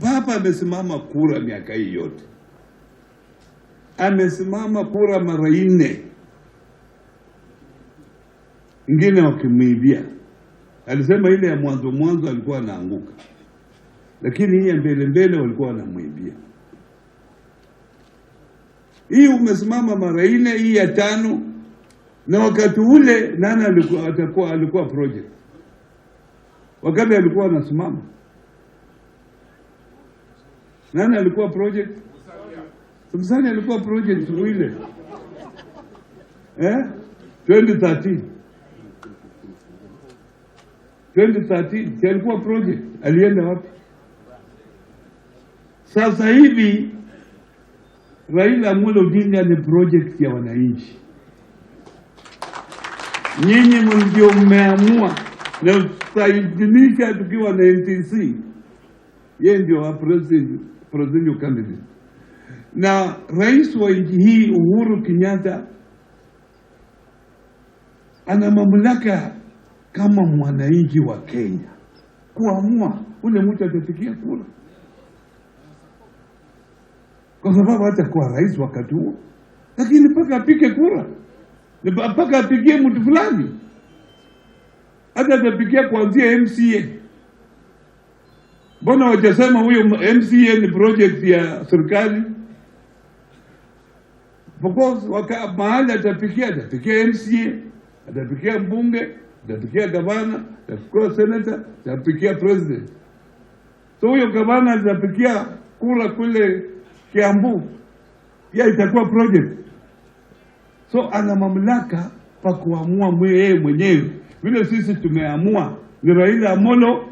Baba amesimama kura miaka hii yote, amesimama kura mara nne, ingine wakimwibia. Alisema ile ya mwanzo mwanzo alikuwa anaanguka, lakini hii ya mbele mbele walikuwa wanamwibia. Hii umesimama mara nne, hii ya tano, na wakati ule nani alikuwa atakuwa alikuwa project wakati alikuwa anasimama, nani alikuwa project? Musalia alikuwa project siku ile, eh, 2013 2013 si alikuwa project? Alienda wapi? Sasa hivi Raila Amolo Odinga ni project ya wananchi. Nyinyi ndio mmeamua na tutaidhinisha tukiwa na NTC, yeye ndio wa presidential candidate. Na rais wa nchi hii Uhuru Kenyatta ana mamlaka kama mwananchi wa Kenya kuamua ule mtu atapigia kura, kwa sababu hatakuwa rais wakati huo, lakini mpaka apige kura, mpaka apigie mtu fulani, hata atapigia kuanzia MCA. Mbona wajasema huyo MCA ni project ya serikali? Because mahali atapigia, atapigia MCA, atapigia mbunge, atapigia gavana, atapigia senator, atapigia president. So huyo gavana atapigia kura kule Kiambu, pia itakuwa project. So ana mamlaka pa kuamua yeye mwenyewe, vile sisi tumeamua ni Raila Amolo